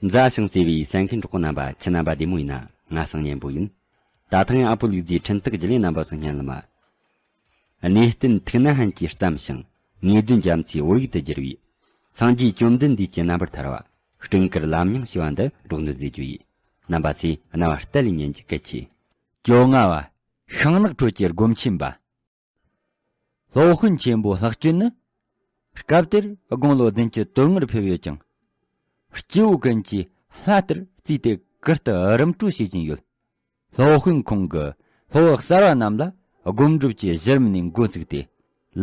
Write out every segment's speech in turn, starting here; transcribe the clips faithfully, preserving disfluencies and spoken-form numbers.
མཛའ་ཞིང་བརྩེ་བའི་གསན་མཁན་གྲོགས་པོ་རྣམ་པ། ཁྱེད་རྣམ་པ་བདེ་མོ་ཡིན་ན། ང་སང་གཉན་པོ་ཡིན། ད་ཐེངས་ཨ་པོ་ལུག་རྫིའི་འཕྲིན་སྟེགས་བརྒྱུད་ལས་རྣམ་པ་ཚོ་སྙན་ལམ། གནས་བརྟན་ཐུགས་ན་ཧན་གྱིས་བརྩམས་ཤིང་། ངེས་དོན་རྒྱ་མཚོའི་བོད་ཡིག་ཏུ་བསྒྱུར་བའི། སངས་རྒྱས་བཅོམ་ལྡན་འདས་ཀྱི་རྣམ་པར་ཐར་བ། སྤྲིན་དཀར་ལམ་རྙིང་ཞེས་པ་འདི་སྒྲོག་འདོན་མཛད་རྒྱུ་ཡིན། རྣམ་པ་ཚོས་རྣ་བ་གཏད་ལས་ཉན་རྒྱུ་གལ་ཆེ། བཅོ་ལྔ་བ། ཤིང་ནགས་ཁྲོད་ཀྱི་སྒོམ་ཆེན་པ། སློབ་དཔོན་ཆེན་པོ་ལྷག་སྤྱོད་ནི། སྐབས་དེར་དགུང་ལོ་བདུན་ཅུ་དོན་ལྔར་ཕེབས་ཡོད་ཅིང་། སྐྱེ་བོ་ཀུན་གྱི་ལྷ་ལྟར་བརྩིས་ཏེ་གུར་དུ་རིམ་གྲོ་བྱེད་ཀྱིན་ཡོད། སློབ་དཔོན་ཁོང་གིས་སློབ་བུ་གསར་བ་རྣམས་ལ་སྒོམ་སྒྲུབ་ཀྱི་གཞི་རིམ་ནས་འགོ་བཙུགས་ཏེ།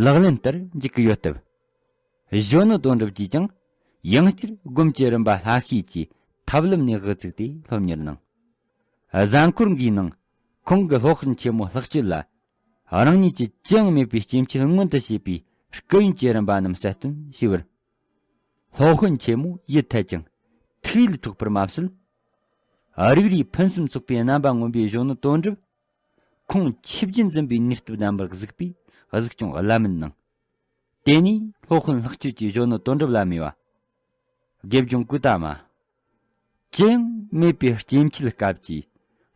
ལག་ལེན་བསྟར་འཇུག་གི་ཡོད་སྟབས། གཞོན་ནུ་དོན་གྲུབ་ཀྱིས་ཀྱང་ཡང་བསྐྱར་སྒོམ་གྱི་རིམ་པ་ལྷ་ཤེས་ཀྱི་ཐབས་ལམ་ནས་དབུ་བཙུགས་ཏེ་སློབ་གཉེར་གནང་། གཟའ་འཁོར་འགའི་ནང་ཁོང་གིས་སློབ་དཔོན་ཆེན་མོ་ལྷག་སྤྱོད་ལ། རང་ཉིད་ཀྱི་ཅི་ཡང་མེད་པའི་སྐྱེ་འཆི་མངོན་དུ་བྱེད་པའི་སྐུ་ཡོན་གྱི་རིམ་པ་རྣམས་གསལ་སྟོན་ཞུས་པར། སློབ་དཔོན་ཆེན་མོ་ཡིད་འཐད་ཅིང་ཐུགས་ཡིད་འཕྲོག་པར་མ་ཟད། རིགས་རུས་ཕུན་སུམ་ཚོགས་པའི་རྣམ་པ་མངོན་པའི་གཞོན་ནུ་དོན་གྲུབ། ཁོང་ཆོས་བརྒྱུད་འཛིན་པའི་ནུས་སྟོབས་རྣམ་པར་གཟིགས་པའི་གཟིགས་སྐྱོང་བླ་མེད་གནང་། དེ་ནས་སློབ་དཔོན་ལྷག་སྤྱོད་ཀྱིས་གཞོན་ནུ་དོན་གྲུབ་ལ་སྨྲས་པ། དགེ་སྦྱོང་ཀུ་ཏ་མ། ཅི་ཡང་མེད་པའི་སྐྱེ་འཆི་སྐབས་ཀྱི་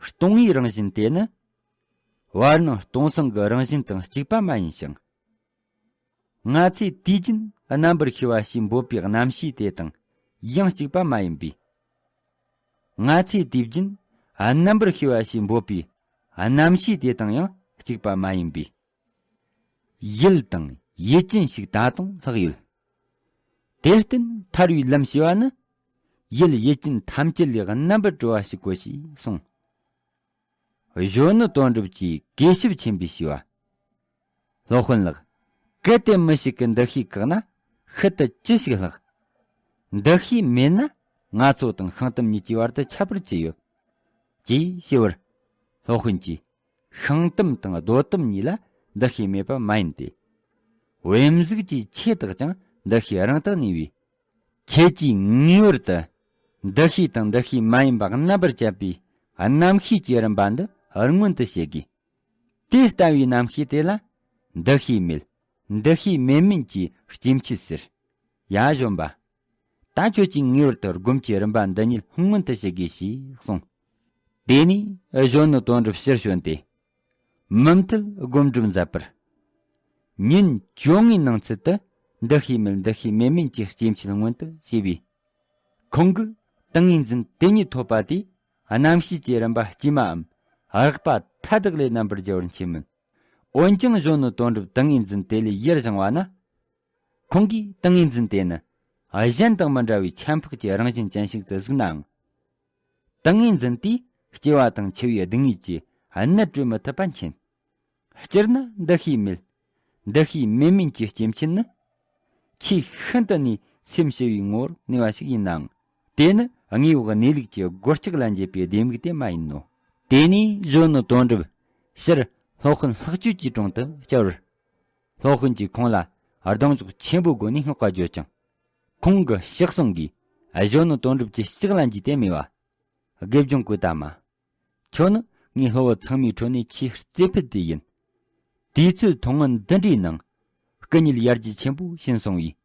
སྟོང་པའི་རང་བཞིན་དེ་ནི། བར་སྣང་སྟོང་སང་གི་རང་བཞིན་དང་གཅིག་པ་མ་ཡིན་ཞིང་། ང་ཚོས་དུས་རྒྱུན་རྣམ་པར་ཤེས་པ་ཞེས་འབོད་པའི་རྣམ་ཤེས་དེ་དང་ཡང་གཅིག་པ་མ་ཡིན་པས། ང་ཚོས་དུས་རྒྱུན་རྣམ་པར་ཤེས་པ་ཞེས་འབོད་པའི་རྣམ་ཤེས་དེ་དང་ཡང་གཅིག་པ་མ་ཡིན་པས། ཡུལ་དང་ཡུལ་ཅན་ཞིག་ད་དུང་ལྷག་ཡོད། དེར་བརྟེན་ཐར་བའི་ལམ་ཞེས་པ་ནི། ཡུལ་ཡུལ་ཅན་ཐམས་ཅད་ལས་རྣམ་པར་གྲོལ་བ་ཞིག་གོ་ཞེས་གསུངས། གཞོན་ནུ་དོན་གྲུབ་ཀྱིས་གུས་ཞབས་ཆེན་པོས་ཞུས་པ། སློབ་དཔོན་ལགས། གལ་ཏེ་མི་ཞིག་གི་འདུ་ཤེས་བཀག་ན་ཤུལ་དུ་ཅི་ཞིག་ལྷག་འདུ་ཤེས་མེད་ན་ང་ཚོ་དང་ཤིང་དམ་གཉིས་ཀྱི་བར་དུ་ཁྱད་པར་ཅི་ཡོད། ཅེས་ཞུས་པར། སློབ་དཔོན་གྱིས། ཤིང་དམ་དང་རྡོ་དམ་གཉིས་ལ་འདུ་ཤེས་མེད་པ་མ་ཡིན་ཏེ། བེམ་གཟུགས་ཀྱི་ཆོས་དག་ཀྱང་འདུ་ཤེས་རང་དག་ནུས་པས། ཁྱེད་ཀྱིས་ངེས་པར་དུ་འདུ་ཤེས་དང་འདུ་ཤེས་མ་ཡིན་པ་རྣམ་པར་བཅད་པའི་རྣམ་ཤེས་ཀྱི་རིམ་པ་འདི་མངོན་དུ་བྱེད་དགོས། དེ་ལྟ་བུའི་རྣམ་ཤེས་དེ་ལ་འདུ་ཤེས་མེད། འདུ་ཤེས་མེད་མིན་གྱི་སྐྱེ་འཆི་ཟེར། ཡ་གཞོན་པ། ད་ཁྱོད་ཀྱིས་ངེས་པར་དུ་སྒོམ་གྱི་རིམ་པ་འདི་ཉིད་མངོན་དུ་བྱེད་དགོས་ཞེས་གསུངས། དེ་ནས་གཞོན་ནུ་དོན་གྲུབ་ཕྱིར་བྱོན་ཏེ། མུ་མཐུད་སྒོམ་སྒྲུབ་མཛད་པར། ཉིན་བཅོ་ལྔའི་ནང་ཚུད་དུ་འདུ་ཤེས་མེད་འདུ་ཤེས་མེད་མིན་གྱི་སྐྱེ་འཆི་མངོན་དུ་བྱས་པས། ཁོང་གིས་ཏིང་ངེ་འཛིན་དེ་ཉིད་ཐོབ་པ་དེས་རྣམ་ཤེས་ཀྱི་རིམ་པ་དཀྱུས་མའམ་རགས་པ་མཐའ་དག་ལས་རྣམ་པར་རྒྱལ་བར་མཁྱེན་མོད། འོན་ཀྱང་གཞོན་ནུ་དོན་གྲུབ་ཏིང་ངེ་འཛིན་དེ་ལས་ཡར་བཞེངས་པ་ན། ཁོང་གིས་ཏིང་ངེ་འཛིན་དེ་ནི་གཞན་དང་མི་འདྲ་བའི་ཁྱད་འཕགས་ཀྱི་རང་བཞིན་ཅན་ཞིག་ཏུ་གཟིགས་ནའང་། ཏིང་ངེ་འཛིན་དེས་སྐྱེ་བ་དང་འཆི་བའི་སྡུག་བསྔལ་གྱི་གནད་གྲོལ་མི་ཐུབ་པ་མཁྱེན། སྤྱིར་ན་འདུ་ཤེས་མེད། འདུ་ཤེས་མེད་མིན་གྱི་སྐྱེ་འཆི་ནི། ཆེས་ཤིན་ཏུ་ནས་སེམས་ཞི་བའི་ངོ་བོར་གནས་པ་ཞིག་ཡིན་ནའང་། དེ་ནི་དངོས་པོ་གནས་ལུགས་ཀྱི་སྒོ་ལྕགས་ལ་འབྱེད་པའི་ལྡེ་མིག་དེ་མ་ཡིན་ནོ། དེ་ནས་གཞོན་ནུ་དོན་གྲུབ་ཕྱིར་སློབ་དཔོན་ལྷག་སྤྱོད་ཀྱི་དྲུང་དུ་བཅར་བར། སློབ་དཔོན་གྱིས་ཁོང་ལ་གདེང་འཇོག་ཆེན་པོའི་སྒོ་ནས་བསྔགས་པ་བརྗོད་ཅིང་། ཁོང་གི་ཕྱག་ཟུང་གིས་གཞོན་ནུ་དོན་གྲུབ་ཀྱི་ལྕགས་ལ་འཇུས་ཏེ་སྨྲས་པ། དགེ་སྦྱོང་ཀུ་ཏ་མ། ཁྱོད་ནི་ངའི་སློབ་བུ་ཚང་མའི་ཁྲོད་ནས་ཆེས་རྩེ་ཕུད་དེ་ཡིན། དུས་ཚོད་ཐུང་ངུ་འདི་འདྲའི་ནང་སྐུ་ཉིད་ཡར་རྒྱས་ཆེན་པོ་ཕྱིན་སོང་བས།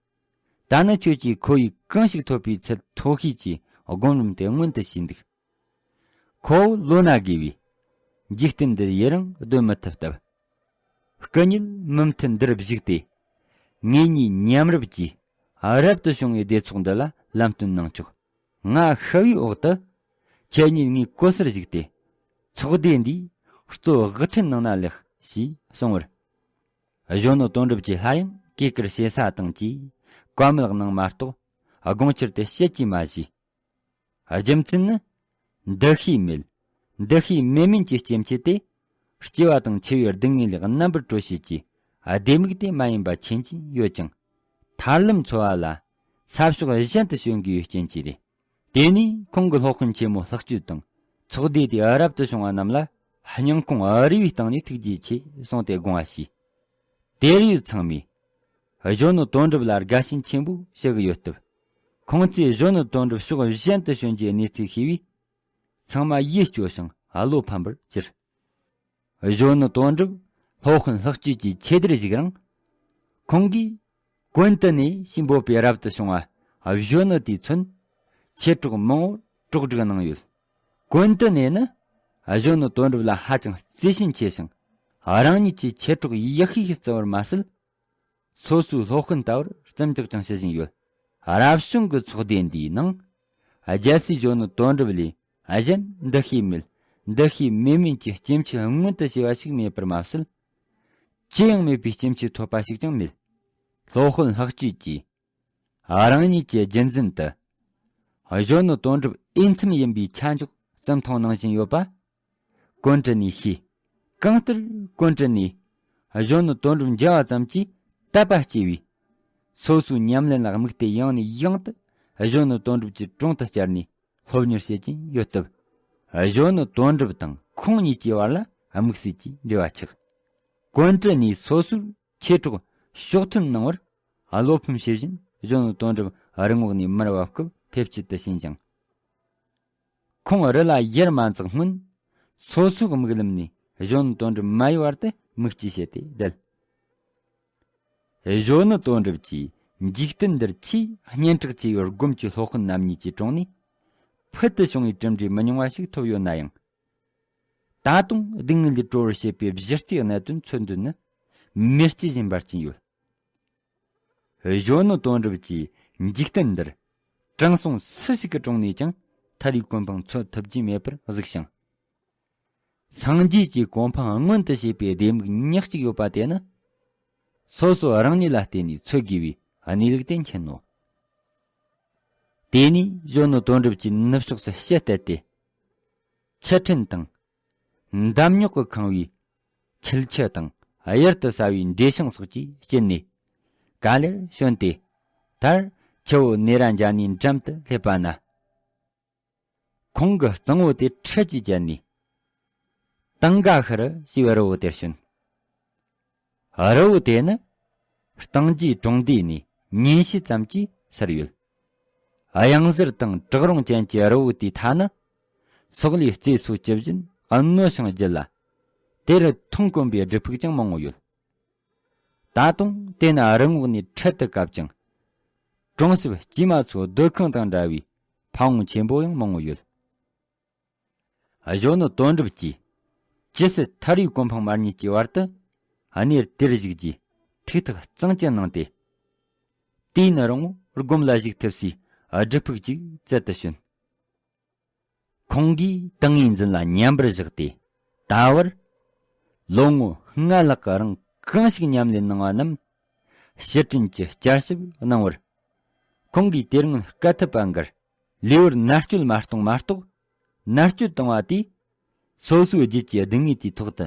ད་ནི་ཁྱོད་ཀྱིས་ཁོ་ཡི་གང་ཞིག་ཐོབ་པའི་ཚུལ་མཐོ་ཤོས་ཀྱི་སྒོམ་རིམ་དེ་མངོན་དུ་བྱས་འདུག་ཁོ་བོ་ལོ་ན་རྒས་པས། འཇིག་རྟེན་འདིར་ཡི་རང་སྡོད་མི་ཐུབ་སྟབས། སྐུ་ཉིད་མུ་མཐུད་འདིར་བཞུགས་ཏེ། ངེད་གཉིས་མཉམ་རུབ་ཀྱིས་རབ་ཏུ་བྱུང་བའི་སྡེ་ཚོགས་འདི་ལ་ལམ་སྟོན་གནང་ཆོག་ང་ཤི་བའི་འོག་ཏུ། ཁྱེད་ཉིད་ངའི་གོ་སར་བཞུགས་ཏེ། ཚོགས་སྡེ་འདིའི་གཙོ་དབུ་ཁྲིད་ནང་ན་ལེགས་ཞེས་གསུང་བར། གཞོན་ནུ་དོན་གྲུབ་ཀྱིས་སླར་ཡང་གུས་བཀུར་ཞེ་ས་དང་བཅས་བཀའ་མོལ་གནང་མ་གཏོགས་དགོངས་འཆར་དེ་བཤད་ཀྱིས་མ་བཞེས། རྒྱུ་མཚན་ནི། འདུ་ཤེས་མེད། འདུ་ཤེས་མེད་མིན་གྱི་སྐྱེ་འཆི་དེ། སྐྱེ་བ་དང་འཆི་བའི་སྡུག་བསྔལ་ལས་རྣམ་པར་གྲོལ་བྱེད་ཀྱི་ལྡེ་མིག་དེ་མ་ཡིན་པ་མཁྱེན་གྱིན་ཡོད་ཅིང་། ཐར་ལམ་འཚོལ་བ་ལ་ས་ཕྱོགས་གཞན་དུ་བྱོན་དགོས་པའི་རྐྱེན་གྱིས་རེད། དེ་ནས་ཁོང་གིས་སློབ་དཔོན་ཆེན་མོ་ལྷག་སྤྱོད་དང་ཚོགས་སྡེ་དེའི་རབ་ཏུ་བྱུང་བ་རྣམས་ལ་སྙིང་ཁོང་རུས་པའི་གཏིང་ནས་ཐུགས་རྗེ་ཆེ་གསུངས་ཏེ་དགོངས་པ་བཞེས། དེར་ཡོད་ཚང་མས་གཞོན་ནུ་དོན་གྲུབ་ལ་དགའ་ཞེན་ཆེན་པོ་བྱེད་ཀྱི་ཡོད་སྟབས། ཁོང་ཚོས་གཞོན་ནུ་དོན་གྲུབ་ཕྱོགས་གཞན་དུ་བྱོན་རྒྱུའི་གནས་ཚུལ་ཤེས་པས། ཚང་མ་ཡིད་སྐྱོ་ཞིང་བློ་ཕམ་པར་གྱུར། གཞོན་ནུ་དོན་གྲུབ་སློབ་དཔོན་ལྷག་སྤྱོད་ཀྱི་ཆེད་དུ་བཞུགས་རིང་། ཁོང་གིས་ཀུན་ཏུ་ནས་ཞེས་འབོད་པའི་རབ་ཏུ་བྱུང་བ་གཞོན་ནུ་དེས་མཚོན། མཆེད་གྲོགས་མང་བོར་གྲོགས་སྒྲིག་གནང་ཡོད། ཀོན་ཀྲི་ནས་ནི་གཞོན་ནུ་དོན་གྲུབ་ལ་ཧ་ཅང་བརྩེ་ཞེན་ཆེ་ཞིང་། རང་ཉིད་ཀྱི་མཆེད་གྲོགས་ཡག་ཤོས་ཤིག་བརྩི་བར་མ་ཟད། སོ་སོའི་སློབ་དཔོན་ལྟ་བུར་བརྩི་འཇོག་ཀྱང་ཞུ་བཞིན་ཡོད། རབ་བྱུང་གི་ཚོགས་སྡེ་འདིའི་ནང་། རྒྱལ་སྲས་གཞོན་ནུ་དོན་གྲུབ་ལས་གཞན་འདུ་ཤེས་མེད། འདུ་ཤེས་མེད་མིན་གྱི་སྐྱེ་འཆི་མངོན་དུ་བྱས་པ་ཞིག་མེད་པར་མ་ཟད། ཅི་ཡང་མེད་པའི་སྐྱེ་འཆི་ཐོབ་པ་ཞིག་ཀྱང་མེད། སློབ་དཔོན་ལྷག་སྤྱོད་ཀྱིས། རང་ཉིད་ཀྱི་རྒྱུན་འཛིན་དུ། གཞོན་ནུ་དོན་གྲུབ་འོས་འཚམ་ཡིན་པའི་ཆ་འཇོག་ཙམ་མཐོང་གནང་བཞིན་ཡོད་པ། ཀོན་ཀྲི་ནས་ཤེས། གང་ལྟར་ཀོན་ཀྲི་ནས། གཞོན་ནུ་དོན་གྲུབ་མཇལ་བ་ཙམ་གྱིས་དད་པ་སྐྱེ་བས། སོ་སོའི་ཉམས་ལེན་ལ་དམིགས་ཏེ་ཡང་ནས་ཡང་དུ་གཞོན་ནུ་དོན་གྲུབ་ཀྱི་དྲུང་དུ་བཅར་ནས་སློབ་གཉེར་བྱེད་ཀྱིན་ཡོད་སྟབས། གཞོན་ནུ་དོན་གྲུབ་དང་ཁོང་གཉིས་ཀྱི་བར་ལ་དམིགས་བསལ་གྱི་འབྲེལ་བ་ཆགས། ཀོན་ཀྲི་ནས་སོ་སོར་མཆེད་གྲོགས་ཕྱོགས་མཐུན་གནང་བར། བློ་ཕམ་བྱེད་བཞིན་གཞོན་ནུ་དོན་གྲུབ་རི་ངོགས་ནས་མར་བབས་སྐབས་ཕེབས་སྐྱེལ་དུ་ཕྱིན་ཅིང་། ཁོང་རི་ལ་ཡར་མ་འཛེགས་སྔོན། སོ་སོའི་མིག་ལམ་ནས་གཞོན་ནུ་དོན་གྲུབ་མ་གཡོས་བར་དུ་མིག་ལྕེ་བྱས་ཏེ་བསྡད། གཞོན་ནུ་དོན་གྲུབ་ཀྱིས་འཇིག་རྟེན་འདིར་ཆེས་སྙན་གྲགས་ཆེ་བའི་སྒོམ་གྱི་སློབ་དཔོན་རྣམ་གཉིས་ཀྱི་དྲུང་ནས་ཕུལ་དུ་བྱུང་བའི་གྲུབ་འབྲས་མི་ཉུང་བ་ཞིག་ཐོབ་ཡོད་ན་ཡང་། ད་དུང་སྡུག་བསྔལ་ལས་གྲོལ་བར་བྱེད་པའི་གཞི་རྩའི་གནད་དོན་འཚོལ་འདོད་ནི་མེ་ལྕེ་བཞིན་འབར་གྱིན་ཡོད། གཞོན་ནུ་དོན་གྲུབ་ཀྱིས་འཇིག་རྟེན་འདིར་དྲང་སྲོང་སུ་ཞིག་གི་དྲུང་ནས་ཀྱང་ཐར་བའི་གོ་འཕང་འཚོལ་ཐུབ་ཀྱི་མེད་པར་གཟིགས་ཤིང་། སངས་རྒྱས་ཀྱི་གོ་འཕང་མངོན་དུ་བྱེད་པའི་ལྡེ་མིག་ཉག་གཅིག་ཡོད་པ་དེ་ནི། སོ་སོ་རང་ཉིད་ལ་བརྟེན་ནས་འཚོལ་དགོས་པའི་གནས་ལུགས་དེ་མཁྱེན་ནོ། དེ་ནས་གཞོན་ནུ་དོན་གྲུབ་ཀྱིས་ནུབ་ཕྱོགས་སུ་ཕྱིར་བལྟས་ཏེ། ཆུ་ཕྲན་དང་། འདམ་རྙོག་གིས་ཁེངས་པའི་ཆུ་ལྕི་དང་གཡུར་དུ་ཟ་བའི་འབྲས་ཞིང་སོགས་ཀྱི་དཀྱིལ་ནས་ག་ལེར་བྱོན་ཏེ། མཐར་ཆུ་བོ་ནེ་ར་ཛ་ནའི་འགྲམ་དུ་སླེབས་པ་ན། ཁོང་གི་གཙང་བོ་དེ་ཁྲུས་ཀྱིས་བརྒྱན་ནས། ཏང་ག་ཤི་རུ་ཞེས་པའི་རི་བོ་དེར་བྱོན། རི་བོ་དེ་ནི་ལྟེང་རྒྱས་གྲོང་སྡེ་ནས་ཉིན་ཤས་ཙམ་གྱི་སར་ཡོད། གཡང་གཟར་དང་བྲག་རོང་ཅན་གྱི་རི་བོ་དེའི་མཐའ་ནི་སོག་ལེའི་རྩེ་སོ་བཅུ་བཞི་རྣོ་ཞིང་རྒྱུད་ལ། དེར་མཐོང་དཀོན་པའི་སྒྲུབ་ཕུག་ཀྱང་མང་བོ་ཡོད། ད་དུང་དེ་ན་རི་ངོགས་ནས་འཕྲེད་དུ་བཀབ་ཅིང་། གྲོང་གསེབ་དཀྱུས་མ་ཚོའི་སྡོད་ཁང་དང་འདྲ་བའི་ཕ་བོང་ཆེན་པོ་ཡང་མང་བོ་ཡོད། གཞོན་ནུ་དོན་གྲུབ་ཀྱིས་ཇི་སྲིད་ཐར་བའི་གོ་འཕང་མ་རྙེད་ཀྱི་བར་དུ་གནས་དེར་བཞུགས་རྒྱུའི་ཐུགས་ཐག་གཙང་བཅད་གནང་སྟེ། དུས་ཡུན་རིང་བོ་སྒོམ་ལ་བཞུགས་ཐུབ་སའི་སྒྲུབ་ཕུག་ཅིག་བཙལ་དུ་བྱོན། ཁོང་གིས་ཏིང་ངེ་འཛིན་ལ་མཉམ་པར་བཞག་སྟེ། ད་བར་ལོ་ངོ་ལྔ་ལྷག་གི་རིང་གང་ཞིག་ཉམས་ལེན་གནང་བ་རྣམས་ཕྱིར་དྲན་གྱི་བསྐྱར་ཞིབ་གནང་བར། ཁོང་གིས་དེ་སྔོན་དཀའ་ཐུབ་པ་འགར་ལུས་པོར་མནར་གཅོད་མ་གཏོང་མ་གཏོགས། མནར་གཅོད་བཏང་བ་དེས་སོ་སོའི་རྒྱུད་ཀྱི་སྡུག་བསྔལ་དེའི་ཐོག་ཏུ་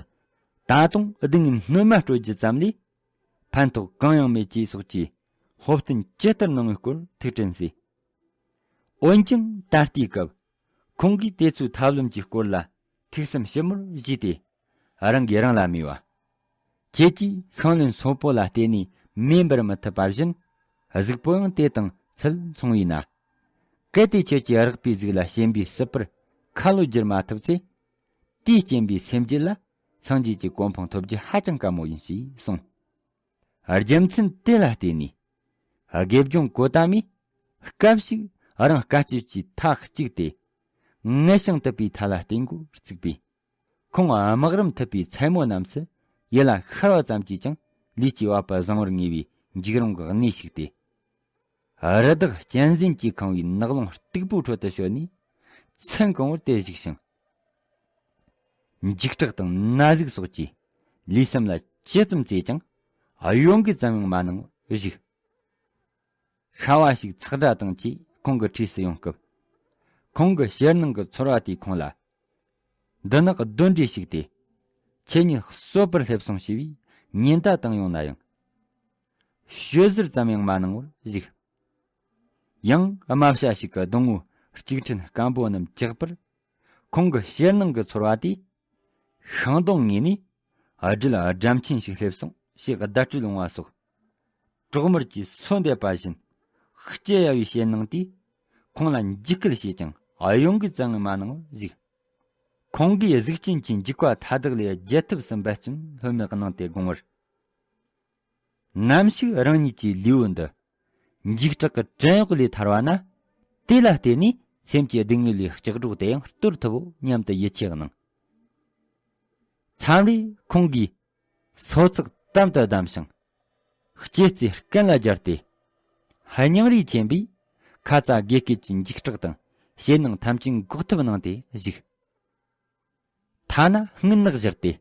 ད་དུང་སྡུག་བསྔལ་སྣོན་མ་སྤྲོད་རྒྱུ་ཙམ་ལས་ཕན་ཐོགས་གང་ཡང་མེད་ཅེས་སོགས་ཀྱི་སློབ་སྟོན་ཇི་ལྟར་གནང་བའི་སྐོར་ཐུགས་དྲན་གསོས། འོན་ཀྱང་ད་ལྟའི་སྐབས་ཁོང་གིས་དེ་ཚོའི་ཐབས་ལམ་གྱི་སྐོར་ལ་ཐུགས་བསམ་ཞིབ་མོར་བཞེས་ཏེ། རང་གིས་རང་ལ་སྨྲས་པ། ཁྱེད་ཀྱིས་ཤིང་ལན་སོག་པོ་ལ་བརྟེན་ནས་མེ་འབར་མི་ཐུབ་པ་བཞིན། གཟུགས་པོ་ཡང་དེ་དང་ཚུལ་མཚུངས་པས་ན། གལ་ཏེ་ཁྱེད་ཀྱིས་རེག་པའི་གཟུགས་ལ་ཞེན་པའི་སྲིད་པར་ཁ་ལོ་བསྒྱུར་མ་ཐུབ་ཚེ། དེས་རྐྱེན་པས་སེམས་རྒྱུད་ལ་སངས་རྒྱས་ཀྱི་གོ་འཕང་ཐོབ་རྒྱུ་ཧ་ཅང་དཀའ་མོ་ཡིན་ཞེས་གསུངས། རྒྱུ་མཚན་དེ་ལ་བརྟེན་ནས། དགེ་སྦྱོང་གོ་ཏ་མས་སྐབས་ཤིག་རང་དཀའ་སྤྱད་ཀྱི་མཐའ་གཅིག་སྟེ། ངལ་ཞིང་དུབ་པའི་མཐའ་ལ་བརྟེན་འགོ་བཙུགས་པས། ཁོང་དམག་རུམ་ཐུབ་པའི་མཚན་མོ་རྣམས་སུ་ཡུལ་ལ་ཤར་བ་ཙམ་གྱིས་ཀྱང་ལུས་ཀྱི་བབ་པ་བཟང་བར་ངེས་པའི་འཇིགས་རུང་གི་གནས་ཤིག་སྟེ། རི་དྭགས་གཅན་གཟན་གྱིས་ཁེངས་པའི་ནགས་ཀློང་སྟུག་པོའི་ཁྲོད་དུ་བྱོན་ནས་མཚན་གང་བོར་དེར་བཞུགས་ཤིང་། འཇིགས་སྐྲག་དང་ན་ཟུག་སོགས་ཀྱིས་ལུས་སེམས་ལ་ཇི་ཙམ་གཙེས་ཀྱང་གཡོ་འགུལ་ཙམ་ཡང་མ་གནང་བར་བཞུགས། ཤ་བ་ཞིག་ཚག་སྒྲ་དང་བཅས་ཁོང་གི་འཁྲིས་སུ་ཡོང་སྐབས། ཁོང་གི་ཞེད་སྣང་གི་ཚོར་བ་དེས་ཁོང་ལ། འདི་ནག་གདོན་འདྲེ་ཞིག་སྟེ། ཁྱེད་ཉིད་གསོད་པར་སླེབས་སོང་ཞེས་པའི་ཉེན་བརྡ་བཏང་ཡོང་ན་ཡང་། ཤོད་ཟུར་ཙམ་ཡང་མ་གནང་བར་བཞུགས། ཡང་རྨ་བྱ་ཞིག་གི་སྡོང་བོའི་ལྕུག་ཕྲན་སྐམ་པོ་རྣམས་བཅག་པར། ཁོང་གི་ཞེད་སྣང་གི་ཚོར་བ་དེས། ཤིང་སྡོང་ངོས་ནས་སྦྲུལ་སྦྲ་ཆེན་ཞིག་སླེབས་སོང་ཞེས་བརྡ་སྤྲོད་ཡོང་བ་སོགས། གྲོག་མོར་གྱིས་སོ་འདེབས་པ་བཞིན། སྐྱི་གཡའ་བའི་ཞེད་སྣང་དེས། ཁོང་ལ་འཇིགས་སྐུལ་བྱས་ཀྱང་གཡོ་འགུལ་ཙམ་ཡང་མ་གནང་བར་བཞུགས། ཁོང་གིས་གཟུགས་ཅན་གྱི་འཇིགས་པ་མཐའ་དག་ལས་རྒྱལ་ཐབས་སུ་འབད་བརྩོན་ལྷོད་མེད་གནང་སྟེ་དགོངས་པར། ནམ་ཞིག་རང་ཉིད་ཀྱི་ལུས་པོ་འདི་འཇིགས་སྐྲག་གི་བྲན་གཡོག་ལས་ཐར་བ་ན། དེ་ལ་བརྟེན་ནས་སེམས་ཀྱི་སྡུག་བསྔལ་ལས་ལྕགས་སྒྲོག་དེ་ཡང་གཏོར་ཐུབ་བོ་སྙམ་དུ་ཡིད་ཆེས་གནང་། མཚམས་རེ་ཁོང་གིས་སོ་ཚགས་དམ་དུ་བསྡམས་ཤིང་། སྐྱེ་རྩིས་རྐན་ལ་སྦྱར་ཏེ། སྙིང་རུས་ཆེན་པོས་ཁ་ཙ་དགེ་སྐོས་ཀྱི་འཇིགས་སྐྲག་དང་ཞེད་སྣང་ཐམས་ཅད་འགོག་ཐབས་གནང་སྟེ་བཞུགས། ཐ་ན་སྔུན་ནག་བཞུར་ཏེ།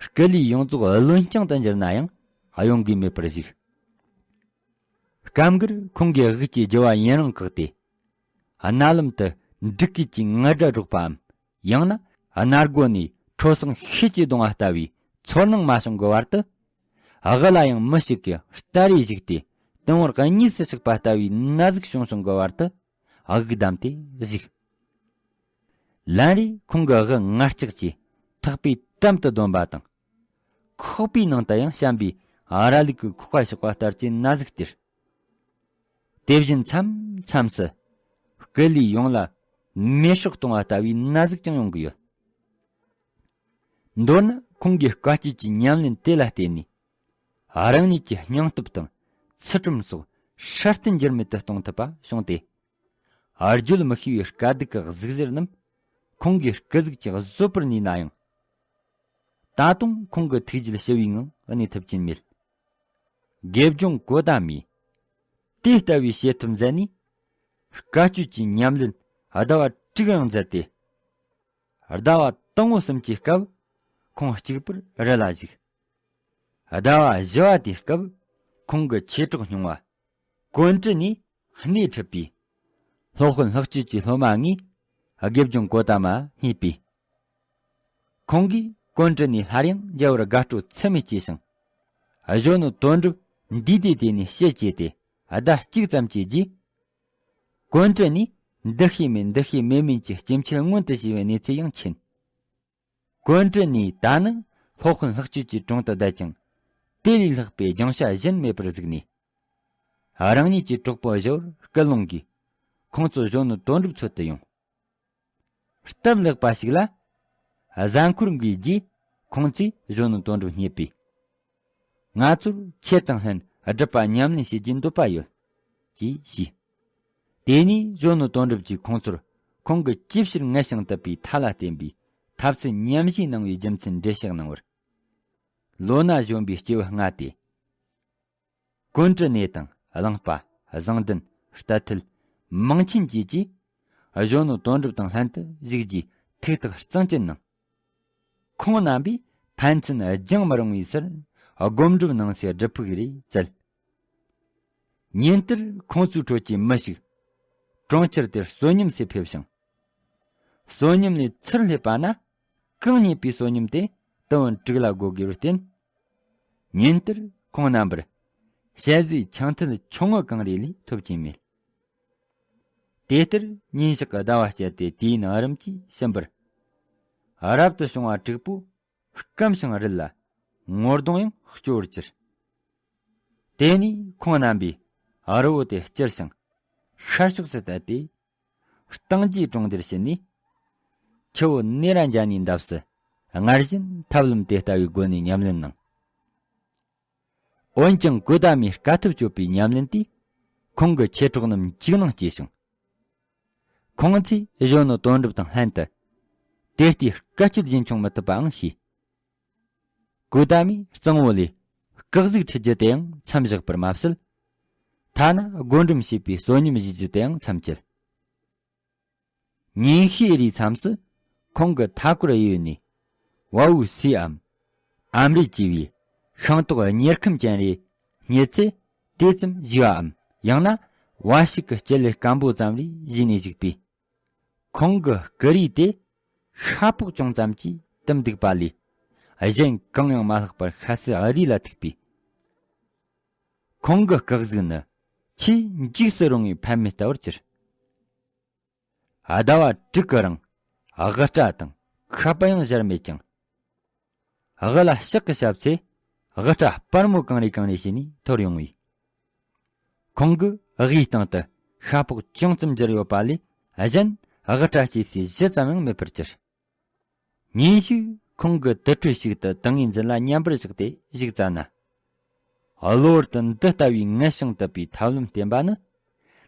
སྐུ་ལུས་ཡོངས་རྫོགས་རློན་རྐྱང་དུ་འགྱུར་ན་ཡང་གཡོ་འགུལ་མེད་པར་བཞུགས། སྐབས་འགར་ཁོང་གི་དབུགས་ཀྱི་རྒྱུ་བ་ཡུན་རིང་བཀག་སྟེ། རྣ་ལམ་དུ་འབྲུག་སྐད་ཀྱི་ངར་སྒྲ་སྒྲོག་པའམ། ཡང་ན་སྣ་སྒོ་ནས་ཁྲོ་ཟིང་ཤེད་ཀྱིས་གདུང་བ་ལྟ་བུའི་ཚོར་སྣང་མ་བྱུང་གི་བར་དུ། དབུ་ལ་ཡང་མི་ཞིག་གིས་སྟ་རེ་བཞུགས་ཏེ་དུང་བར་གཉིས་སུ་ཞིག་པ་ལྟ་བུའི་ན་ཟུག་བྱུང་བྱུང་གི་བར་དུ། དབུགས་བསྡམས་ཏེ་བཞུགས། ལན་རེ་ཁོང་གི་དབུ་ངར་ལྕགས་ཀྱིས་ཐག་པས་དམ་དུ་བསྡོམས་པ་དང་། ཁོག་པའི་ནང་དུ་ཡང་བཤམས་པའི་ར་ལུག་གི་ཁོག་པ་གཤགས་པ་ལྟར་གྱི་ན་ཟུག་སྟེར། དེ་བཞིན་མཚམས་མཚམས་སུ་སྐུ་ལུས་ཡོངས་ལ་མེ་སྲེག་གཏོང་བ་ལྟ་བུའི་ན་ཟུག་ཀྱང་ཡོང་གི་ཡོད། མདོར་ན་ཁོང་གིས་དཀའ་སྤྱད་ཀྱི་ཉམས་ལེན་དེ་ལ་བརྟེན་ནས། རང་ཉིད་ཀྱི་སྙིང་སྟོབས་དང་ཚུལ་ཁྲིམས་སོགས་སྲ་བརྟན་འགྱུར་མེད་དུ་གཏོང་ཐུབ་པ་བྱུང་སྟེ། བརྗོད་མི་ཤེས་པའི་དཀའ་སྡུག་གི་གཟུགས་གཞིར་རྣམས་ཁོང་གིས་སྐུ་གཟུགས་ཀྱི་བཟོད་པར་ནུས་ན་ཡང་། ད་དུང་ཁོང་གི་ཐུགས་རྒྱུད་ཞི་བའི་ངང་གནས་ཐུབ་ཀྱིན་མེད། དགེ་སྦྱོང་གོ་ཏ་མས་དེ་ལྟ་བུའི་བྱེད་ཐབས་མཛད་ནས། དཀའ་སྤྱད་ཀྱི་ཉམས་ལེན་ཟླ་བ་དྲུག་ཡང་མཛད་དེ། ཟླ་བ་དང་པོ་གསུམ་གྱི་སྐབས་ཁོང་གཅིག་པུར་རི་ལ་བཞུགས། ཟླ་བ་བཞི་བ་དེའི་སྐབས་ཁོང་གི་མཆེད་གྲོགས་སྙུང་བ་ཀོན་ཀྲི་ནས་སྣེ་ཁྲིད་པའི་སློབ་དཔོན་ལྷག་སྤྱོད་ཀྱི་སློབ་མ་ལྔས་དགེ་སྦྱོང་གོ་ཏ་མ་རྙེད་པས། ཁོང་གིས་ཀོན་ཀྲི་ནས་སླར་ཡང་མཇལ་བར་དགའ་སྤྲོ་ཚད་མེད་སྐྱེས་ཤིང་། གཞོན་ནུ་དོན་གྲུབ་འདུས་སྡེ་དེ་ནས་ཕྱིར་སྐྱེས་ཏེ་ཟླ་གཅིག་ཙམ་གྱི་རྗེས། ཀོན་ཀྲི་ནས་འདུ་ཤེས་མེད་འདུ་ཤེས་མེད་མིན་གྱི་སྐྱེ་མཆེད་མངོན་དུ་བྱས་པའི་གནས་ཚུལ་ཡང་མཁྱེན། ཀོན་ཀྲི་ནས་ད་ནི་སློབ་དཔོན་ལྷག་སྤྱོད་ཀྱི་དྲུང་དུ་བསྡད་ཅིང་། དེ་ལས་ལྷག་པའི་སྦྱང་བྱ་གཞན་མེད་པར་གཟིགས་ནས། རང་ཉིད་ཀྱི་གྲོགས་པོ་བཞི་བར་སྐུལ་སློང་གིས་ཁོང་ཚོ་གཞོན་ནུ་དོན་གྲུབ་འཚོལ་དུ་ཡོང་། སྟབས་ལེགས་པ་ཞིག་ལ། གཟའ་འཁོར་འགའི་རྗེས་ཁོང་ཚོས་གཞོན་ནུ་དོན་གྲུབ་རྙེད་པས། ང་ཚོར་ཁྱེད་དང་ལྷན་སྒྲུབ་པ་ཉམས་ལེན་བྱེད་རྒྱུའི་འདོད་པ་ཡོད། ཅེས་ཞུས། དེ་ནས་གཞོན་ནུ་དོན་གྲུབ་ཀྱིས་ཁོང་ཚོར་ཁོང་གི་ཅིའི་ཕྱིར་ངལ་ཞིང་དུབ་པའི་མཐའ་ལ་བརྟེན་པའི་ཐབས་ཚུལ་ཉམས་བཞེས་གནང་བའི་རྒྱུ་མཚན་འགྲེལ་བཤད་གནང་བར། ལོ་ན་གཞོན་པའི་སྐྱེས་བུ་ལྔ་སྟེ། ཀོན་ཀྲི་ནེ་དང་གླང་པ། བཟང་ལྡན། རྟ་ཐུལ། མིང་ཆེན་བཅས་ཀྱིས་གཞོན་ནུ་དོན་གྲུབ་དང་ལྷན་དུ་བཞུགས་རྗེས་ཐུགས་ཐག་གཙང་བཅད་གནང་། ཁོང་རྣམ་པས་ཕན་ཚུན་བརྗེད་མི་རུང་བའི་ཕྱིར་སྒོམ་སྒྲུབ་གནང་སའི་སྒྲུབ་ཕུག་རེ་བཙལ། ཉིན་ལྟར་ཁོང་ཚོའི་ཁྲོད་ཀྱི་མི་ཞིག་གྲོང་ཁྱེར་དེར་བསོད་སྙོམས་སུ་ཕེབས་ཤིང་། བསོད་སྙོམས་ལས་ཚུར་སླེབས་པ་ན་གང་རྙེད་པའི་བསོད་སྙོམས་དེ་དུམ་བུ་དྲུག་ལ་བགོ་དགོས་པར་བརྟེན། ཉིན་ལྟར་ཁོང་རྣམ་པར་ཞལ་ཟས་ཆང་ཐུན་ཆུང་ངུ་གང་རེ་ལས་ཐོབ་ཀྱིན་མེད། དེ་ལྟར་ཉིན་ཞག་གི་ཟླ་བ་བསྐྱལ་ཏེ་དུས་ཡུན་རིམ་གྱིས་ཕྱིན་པར། རབ་ཏུ་བྱུང་བ་དྲུག་པོ་སྐམ་ཞིང་རིལ་ལ་ངོ་གདོང་ཡང་སྐྱོ་བར་གྱུར། དེ་ནས་ཁོང་རྣམ་པས་རི་བོ་དེ་བསྐྱུར་ཞིང་ཤར་ཕྱོགས་སུ་བལྟས་ཏེ། སྟེང་རྒྱུའི་གྲོང་སྡེར་ཕྱིན་ནས། ཆུ་བོ་ནེ་ར་ཛ་ནའི་འདབས་སུ་སྔར་བཞིན་ཐབས་ལམ་དེ་ལྟ་བུའི་སྒོ་ནས་ཉམས་ལེན་གནང་། འོན་ཀྱང་གོ་ཏ་མའི་དཀའ་ཐུབ་སྤྱོད་པའི་ཉམས་ལེན་དེས་ཁོང་གི་མཆེད་གྲོགས་རྣམས་འཇིགས་སྣང་སྐྱེས་ཤིང་། ཁོང་ཚོས་གཞོན་ནུ་དོན་གྲུབ་དང་ལྷན་དུ་དེ་ལྟའི་དཀའ་སྤྱོད་རྒྱུན་འཁྱོངས་མི་ཐུབ་པའང་ཤེས། གོ་ཏ་མས་གཙང་བོ་ལས་སྐག་གཟུགས་ཁྲིད་རྒྱུ་དེའང་མཚམས་བཞག་པར་མ་ཟད། ཐ་ན་སྒོམ་སྒྲུབ་བྱེད་པའི་བསོད་སྙོམས་བཞེས་རྒྱུ་དེའང་མཚམས་བཅད། ཉིན་ཤས་རེའི་མཚམས་སུ་ཁོང་གི་མཐའ་སྐོར་གཡས་གཡོན་ནས་བ་འུ་སིའམ་ཨམ་རི་ཅེས་པའི་ཤིང་ཏོག་གཉེར་ཁམ་ཅན་རེ་རྙེད་ཚེ་དེ་ཙམ་བཞེས་པའམ། ཡང་ན་བ་ཕྱུགས་ཀྱི་སྐྱེ་ལེ་སྐམ་པོ་ཙམ་རེ་བཞེས་ནས་བཞུགས་པས། ཁོང་གི་སྐུ་རུས་དེ་ཤ་ཕོག་ཅུང་ཙམ་གྱིས་བཏུམས་འདུག་པ་ལས། གཞན་གང་ཡང་མ་ལྷག་པར་ཤ་སའི་རུས་ལ་ཐུག་པས། ཁོང་གི་སྐག་གཟུགས་ནི་ཆེས་འཇིགས་སུ་རུང་བའི་ཕམ་མེ་ལྟ་བུར་གྱུར། ཟླ་བ་དྲུག་གི་རིང་དབུ་སྐྲ་དང་ཁ་པར་ཡང་བཞར་མེད་ཀྱང་། དབུ་ལ་ཕྱག་གིས་ཞབས་ཚེ་དབུ་སྐྲ་སྤར་མོ་གང་རེ་གང་རེ་བྱས་ནས་འཐོར་ཡོང་བས། ཁོང་གི་དབུའི་སྟེང་དུ་ཤ་ཕོག་ཅུང་ཙམ་གྱུར་ཡོད་པ་ལས་གཞན་དབུ་སྐྲ་སྐྱེས་སའི་གཞི་ཙམ་ཡང་མེད་པར་གྱུར། ཉིན་ཞིག་ཁོང་གིས་དུར་ཁྲོད་ཞིག་ཏུ་ཏིང་ངེ་འཛིན་ལ་མཉམ་པར་བཞག་སྟེ་བཞུགས་ཙ་ན། གློ་བུར་དུ་འདི་ལྟ་བུའི་ངལ་ཞིང་དུབ་པའི་ཐབས་ལམ་བསྟེན་པ་ནི།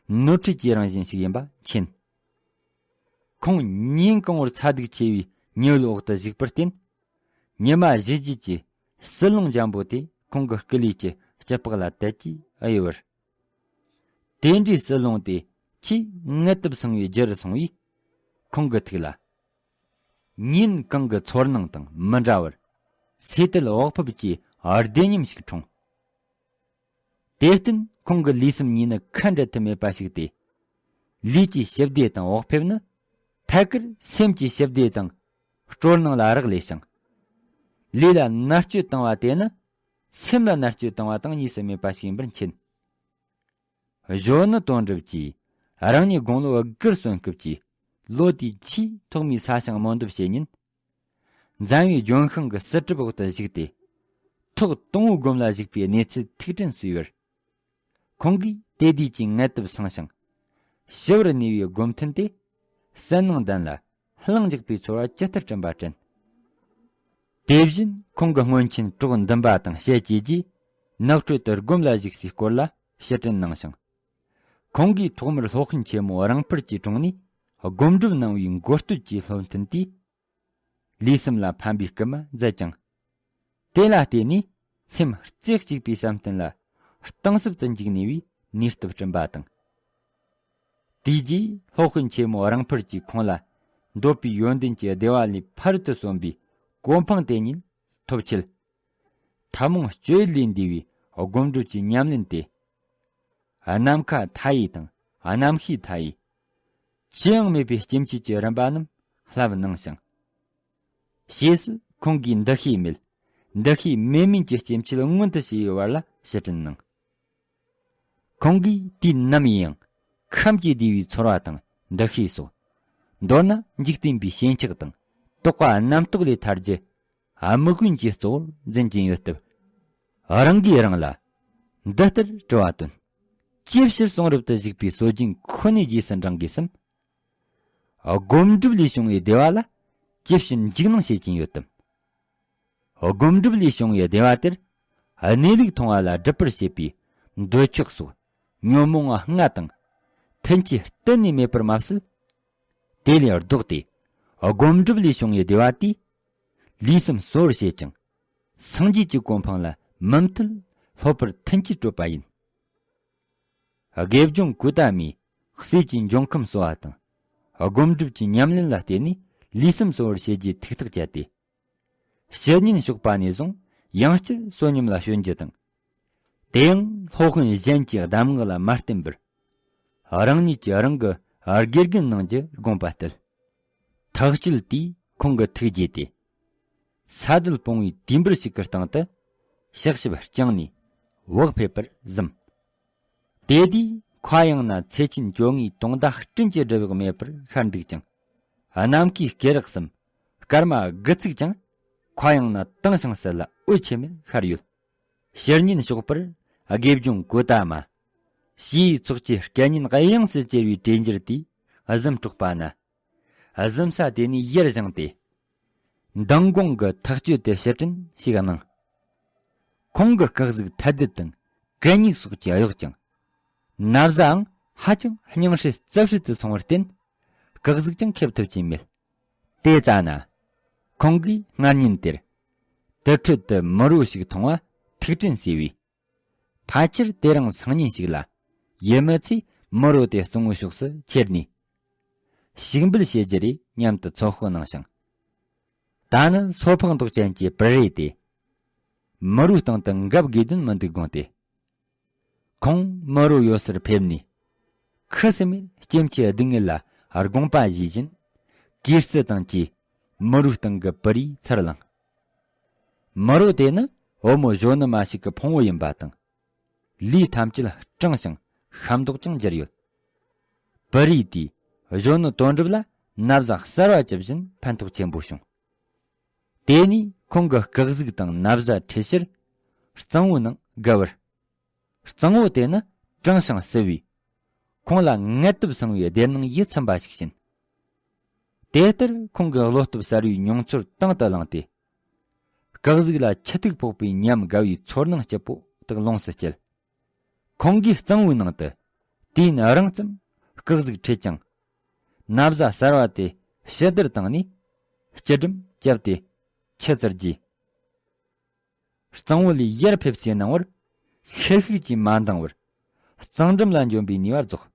ནོར་འཁྲུལ་གྱི་རང་བཞིན་ཞིག་ཡིན་པ་མཁྱེན། ཁོང་ཉིན་གང་བོར་ཚ་གདུག་ཆེ་བའི་ཉི་འོད་འོག་ཏུ་བཞུགས་པར་བརྟེན། ཉི་མ་བཞི་རྒྱུད་ཀྱི་བསིལ་རླུང་འཇམ་པོ་དེ་ཁོང་གི་སྐུ་ལུས་ཀྱི་སྐྱི་པགས་ལ་དལ་གྱིས་གཡོ་བར། དེ་འདྲའི་བསིལ་རླུང་དེ་ཆེས་མངལ་དུབ་སངས་བའི་རྒྱུ་རུ་སོང་བས། ཁོང་གི་ཐུགས་ལ། ཉིན་གང་གི་ཚོར་སྣང་དང་མི་འདྲ་བར། སོས་དལ་འོག་ཕུབ་ཀྱི་བདེ་ཉམས་ཤིག་འཁྲུངས། དེར་བརྟེན་ཁོང་གི་ལུས་སེམས་གཉིས་ནི་ཁ་འབྲལ་ཐབས་མེད་པ་ཞིག་སྟེ། ལུས་ཀྱི་ཞི་བདེ་དང་འོག་ཕེབས་ནི། ཐད་ཀར་སེམས་ཀྱི་ཞི་བདེ་དང་སྤྲོ་སྣང་ལ་རག་ལས་ཤིང་། ལུས་ལ་མནར་གཅོད་བཏང་བ་དེ་ནི། སེམས་ལ་མནར་གཅོད་བཏང་བ་དང་གཉིས་སུ་མེད་པ་ཞིག་ཡིན་པར་མཁྱེན། གཞོན་ནུ་དོན་གྲུབ་ཀྱིས་རང་ཉིད་དགུང་ལོ་དགུར་སོན་སྐབས་ཀྱི་ལོ་དེའི་ཆེས་ཐོག་མའི་ས་ཞིང་རྨོ་འདེབས་བྱེད་ཉིན། འཛམ་བུའི་ལྗོན་ཤིང་གི་བསིལ་གྲིབ་འོག་ཏུ་བཞུགས་ཏེ། ཐོག་དང་པོའི་སྒོམ་ལ་ཞུགས་པའི་གནས་ཚུལ་ཐུགས་དྲན་གསོས་པར། ཁོང་གིས་དེ་དུས་ཀྱི་མངལ་དུབ་སངས་ཤིང་། ཞི་བར་གནས་པའི་སྒོམ་ཐུན་དེ། བསོད་ནམས་ལྡན་ལ་ལྷིང་འཇགས་པའི་ཚོར་བ་ཇི་ལྟར་བསྐྲུན་པ་དྲན། དེ་བཞིན་ཁོང་གི་སྔོན་ཆད་གྲོགས་འདུན་པ་དང་བཤད་བཅས་ཀྱིས་ནགས་ཁྲོད་དུ་སྒོམ་ལ་ཞུགས་སའི་སྐོར་ལ་ཕྱིར་དྲན་གནང་ཞིང་། ཁོང་གིས་ཐོག་མར་སློབ་དཔོན་ཆེན་མོ་རིང་འཕུར་གྱི་དྲུང་ནས་སྒོམ་སྒྲུབ་གནང་བའི་མགོ་སྟོད་ཀྱི་སློབ་ཐུན་དེས། ལུས་སེམས་ལ་ཕན་པའི་སྐུལ་མ་མཛད་ཅིང་། དེ་ལ་བརྟེན་ནས་སེམས་རྩེ་གཅིག་པའི་བསམ་གཏན་ལ་གཏིང་ཟབ་ཏུ་འཇུག་ནུས་པའི་ནུས་སྟོབས་བསྐྲུན་པ་དང་། དེའི་རྗེས་སློབ་དཔོན་ཆེན་མོ་རིང་འཕུར་གྱིས་ཁོང་ལ་འདོད་པའི་ཡོན་ཏན་གྱི་བདེ་བ་ལས་ཕ་རོལ་ཏུ་སོན་པའི་གོ་འཕང་དེ་ཉིད་ཐོབ་ཆེད། ཐུན་མོང་སྤྱོད་ཡུལ་ལས་འདས་པའི་སྒོམ་སྒྲུབ་ཀྱི་ཉམས་ལེན་དེ། ནམ་མཁའ་མཐའ་ཡས་དང་རྣམ་ཤེས་མཐའ་ཡས། ཅི་ཡང་མེད་པའི་སྐྱེ་མཆེད་ཀྱི་རིམ་པ་རྣམས་བསླབས་གནང་ཞིང་། ཞེས་སུ་ཁོང་གིས་འདུ་ཤེས་མེད། འདུ་ཤེས་མེད་མིན་གྱི་སྐྱེ་མཆེད་མངོན་དུ་བྱེད་པའི་བར་ལ་ཕྱིར་དྲན་གནང་། ཁོང་གིས་དུས་ནམ་ཡིན་ཡང་ཁམས་ཀྱི་བདེ་བའི་ཚོར་བ་དང་འདུ་ཤེས་སོགས། མདོར་ན་འཇིག་རྟེན་པའི་ཞེན་ཆགས་དང་རྟོག་པ་རྣམ་རྟོག་ལས་ཐར་རྒྱུ། དམིགས་ཡུལ་གྱི་གཙོ་བོར་འཛིན་གྱིན་ཡོད་སྟབས། རང་གིས་རང་ལ་འདི་ལྟར་དྲི་བ་བཏོན། ཅིའི་ཕྱིར་གསུང་རབ་ཏུ་བཞུགས་པའི་སྲོལ་རྒྱུན་ཁོ་ནའི་རྗེས་སུ་འབྲང་དགོས་སམ། སྒོམ་སྒྲུབ་ལས་བྱུང་བའི་བདེ་བ་ལ་ཅིའི་ཕྱིར་འཇིགས་སྣང་བྱེད་ཀྱིན་ཡོད་དམ། སྒོམ་སྒྲུབ་ལས་བྱུང་བའི་བདེ་བ་དེར་གནས་ལུགས་མཐོང་བ་ལ་སྒྲིབ་པར་བྱེད་པའི་འདོད་ཆགས་སོགས་ཉོན་མོངས་ལྔ་དང་ཐུན་གྱིས་གཏན་ནས་མེད་པར་མ་ཟད། དེ་ལས་ལྡོག་སྟེ་སྒོམ་སྒྲུབ་ལས་བྱུང་བའི་བདེ་བ་དེས་ལུས་སེམས་གསོ་བར་བྱེད་ཅིང་། སངས་རྒྱས་ཀྱི་གོ་འཕང་ལ་མུ་མཐུད་སློབ་པར་མཐུན་རྐྱེན་སྤྲོད་པ་ཡིན། དགེ་སྦྱོང་ཀུ་ཏ་མིས་སྲས་ཀྱི་འབྱུང་ཁམས་གསོ་བ་དང་། སྒོམ་སྒྲུབ་ཀྱི་ཉམས་ལེན་ལ་བརྟེན་ནས་ལུས་སེམས་གསོ་བར་བྱེད་རྒྱུའི་ཐུགས་ཐག་བཅད་དེ། ཕྱི་ཉིན་ཞོགས་པ་ནས་བཟུང་ཡང་བསྐྱར་བསོད་སྙོམས་ལ་བྱོན་རྒྱུ་དང་། དེ་ཡང་སློབ་དཔོན་གཞན་གྱི་གདམས་ངག་ལ་མ་བརྟེན་པར། རང་ཉིད་ཀྱིས་རང་གི་དགེ་རྒན་གནང་རྒྱུ་དགོངས་པ་གཏད། ཐག་གཅོད་དེས་ཁོང་གི་ཐུགས་དགྱེས་ཏེ། ས་དལ་སྤོང་བའི་དུས་འབུར་ཞིག་གི་སྟེང་དུ་ཕྱག་ཞབས་བརྐྱངས་ནས་བག་ཕེབས་པར་གཟིམས། དེ་དུས་མཁའ་དབྱིངས་ན་ཚེས་ཆེན་བཅོ་ལྔའི་དུང་ཟླ་སྤྲིན་གྱི་སྦྲུལ་བག་མེད་པར་ཤར་འདུག་ཅིང་། ནམ་མཁའི་སྐེ་རགས་སམ་སྐར་མ་དགུ་ཚིགས་ཀྱང་མཁའ་དབྱིངས་ན་དྭངས་ཤིང་གསལ་ལ་འོད་ཆེམ་མེར་ཤར་ཡོད། ཕྱི་ཉིན་ཞོགས་པར་དགེ་སྦྱོང་ཀོ་ཏ་མ། ཞེས་ཚོགས་ཀྱི་སྐད་སྙན་དབྱངས་སུ་གྱེར་བའི་གྲོས་འགྱུར་དེས་གཟིམ་དཀྲོགས་པ་ན། གཟིམ་ས་དེ་ནས་ཡར་བཞེངས་ཏེ། མདང་དགོང་གི་ཐག་གཅོད་དེ་ཕྱིར་དྲན་ཞིག་གནང་། ཁོང་གི་སྐུ་གཟུགས་ཐལ་རྡུལ་དང་གད་སྙིགས་སོགས་ཀྱིས་གཡོགས་ཀྱང་། ན་བཟའའང་ཧ་ཅང་སྙིང་ཧྲིལ་རྩབ་ཧྲིལ་དུ་སོང་བར་བརྟེན། སྐུ་གཟུགས་ཀྱང་ཁེབས་ཐུབ་ཀྱིན་མེད། དེ་ཙ་ན། ཁོང་གིས་སྔར་ཉིན་དེར། དུར་ཁྲོད་དུ་མི་རོ་ཞིག་མཐོང་བ་ཐུགས་དྲན་གསོས་པས། ཕལ་ཆེར་དེ་རིང་སང་ཉིན་ཞིག་ལ་ཡུལ་མི་ཚོས་མི་རོ་དེ་གཙང་བོའི་ཕྱོགས་སུ་ཁྱེར་ནས་ཞིག་འབུད་བྱེད་རྒྱུ་རེད་སྙམ་དུ་ཚོད་དཔག་གནང་ཞིང་། ད་ནི་སོ་ཕག་མདོག་ཅན་གྱི་བུ་རེ་དེ་མི་རོའི་སྟེང་དུ་འགབ་དགོས་དོན་མི་འདུག་དགོངས་ཏེ། ཁོང་མི་རོ་ཡོད་སར་ཕེབས་ནས་ཁུ་སིམ་མེར་སྐྱེ་མཆེད་སྡུག་བསྔལ་ལ་དགོངས་པ་བཞེས་བཞིན་གུས་བརྩི་དང་བཅས་མི་རོའི་སྟེང་གི་བུ་རེའི་ཚུར་ལངས། མི་རོ་དེ་ནི་བུ་མོ་གཞོན་ནུ་མ་ཞིག་གི་ཕུང་བོ་ཡིན་པ་དང་། ལུས་ཐམས་ཅད་སྐྲངས་ཤིང་ཤ་མདོག་ཀྱང་འགྱུར་ཡོད། བུ་རེ་དེས་གཞོན་ནུ་དོན་གྲུབ་ལ་ན་བཟའ་གསར་བ་བཅུ་བཞིན་ཕན་ཐོགས་ཆེན་པོ་བྱུང་། དེ་ནས་ཁོང་གི་སྐུ་གཟུགས་དང་ན་བཟའ་འཕྲད་ཕྱིར་གཙང་བོའི་ནང་བརྒལ་བར། གཙང་བོ་དེ་ནི་གྲང་ཞིང་བསིལ་བས། ཁོང་ལ་མངལ་དུབ་སངས་བའི་བདེ་སྣང་ཡིད་ཚིམ་པ་ཞིག་བྱིན། དེ་ལྟར་ཁོང་གི་བློ་སྟོབས་གསར་བའི་མྱོང་ཚོར་དང་དུ་བླངས་ཏེ། སྐུ་གཟུགས་ལ་ཆུ་ཐིགས་ཕོག་པའི་ཉམས་དགའ་བའི་ཚོར་སྣང་སྐྱིད་པོ་དག་ལོངས་སུ་སྤྱད། ཁོང་གིས་གཙང་བོའི་ནང་དུ་ དུས་ཡུན་རིང་ཙམ་སྐུ་གཟུགས་ཁྲིད་ཅིང་། ན་བཟའ་གསར་བ་དེ་ཕྱི་བདར་བཏང་ནས་སྐྱི་སྒྲིམ་བརྒྱབ་སྟེ་ཆུ་བཙིར་རྗེས། གཙང་བོ་ལས་ཡར་ཕེབས་སའི་སྣང་བར་ཤི་ཤུགས་ཀྱིས་མ་འདང་བར་གཙང་འགྲམ་ལ་འབྱོན་པའི་ནུས་པ་རྫོགས།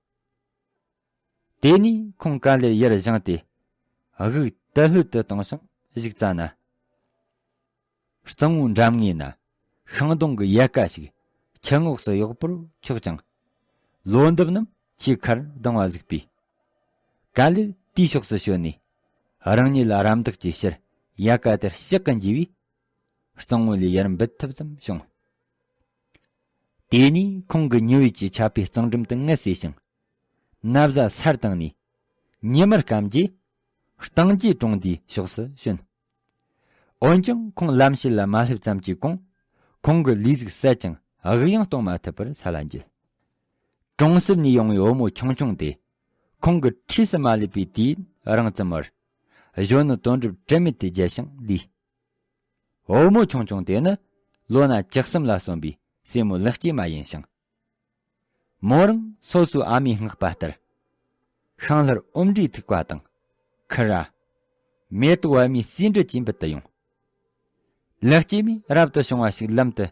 དེ་ནས་ཁོང་ག་ལེར་ཡར་བཞེངས་ཏེ་དབུགས་དལ་ལྷོད་དུ་བཏང་ཞིང་བཞུགས་ཙ་ན། གཙང་བོའི་འགྲམ་ངོས་ན་ཤིང་སྡོང་གི་ཡལ་ག་ཞིག་ཆུ་ངོགས་སུ་གཡོགས་པོར་འཁྱོག་ཅིང་། ལོ་འདབ་རྣམས་ཆེས་ཁར་ལྡང་བ་གཟིགས་པས། ག་ལེར་དེའི་ཕྱོགས་སུ་བྱོན་ནས་རང་ཉིད་ལ་རམ་འདེགས་ཀྱི་ཕྱིར་ཡལ་ག་དེར་ཞག་གི་འཇུས་པས། གཙང་བོ་ལས་ཡར་འབུད་ཐབས་ཙམ་བྱུང་། དེ་ནས་ཁོང་གི་ཉི་འོད་ཀྱིས་ཁྱབ་པའི་གཙང་འགྲམ་དུ་ངལ་གསོས་ཤིང་། ན་བཟའ་སར་བཏང་ནས་ཉི་མར་སྐམ་རྗེས། རྟིང་རྗེས་གྲོང་སྡེའི་ཕྱོགས་སུ་བྱོན། འོན་ཀྱང་ཁོང་ལམ་ཕྱེད་ལ་མ་སླེབས་ཙམ་གྱི་གོང་། ཁོང་གི་ལུས་གཟུགས་གསལ་ཅིང་དབུགས་ཡང་གཏོང་མ་ཐུབ་པར་ས་ལ་འགྱེལ། གྲོང་གསེབ་ནས་ཡོང་བའི་བུ་མོ་ཆུང་ཆུང་དེ། ཁོང་གི་འཁྲིས་སུ་མ་སླེབས་པའི་དུས་རིང་ཙམ་བར། གཞོན་ནུ་དོན་གྲུབ་དྲན་མེད་དུ་བརྒྱལ་ཞིང་ལུས། བུ་མོ་ཆུང་ཆུང་དེ་ནི་ལོ་ན་བཅུ་གསུམ་ལ་སོན་པའི་སྲས་མོ་ལེགས་སྐྱེས་མ་ཡིན་ཞིང་། མོ་རང་སོ་སོའི་ཨ་མས་མངགས་པ་ལྟར། ཤིང་ལྷར་འོམ་འདྲའི་ཐིགས་པ་དང་། ཁུ་ར། མེ་ཏོག་པདྨའི་ཟེའུ་འབྲུ་བཅས་འབུལ་དུ་ཡོང་། ལེགས་སྐྱེས་མས་རབ་ཏུ་བྱུང་བ་ཞིག་ལམ་དུ།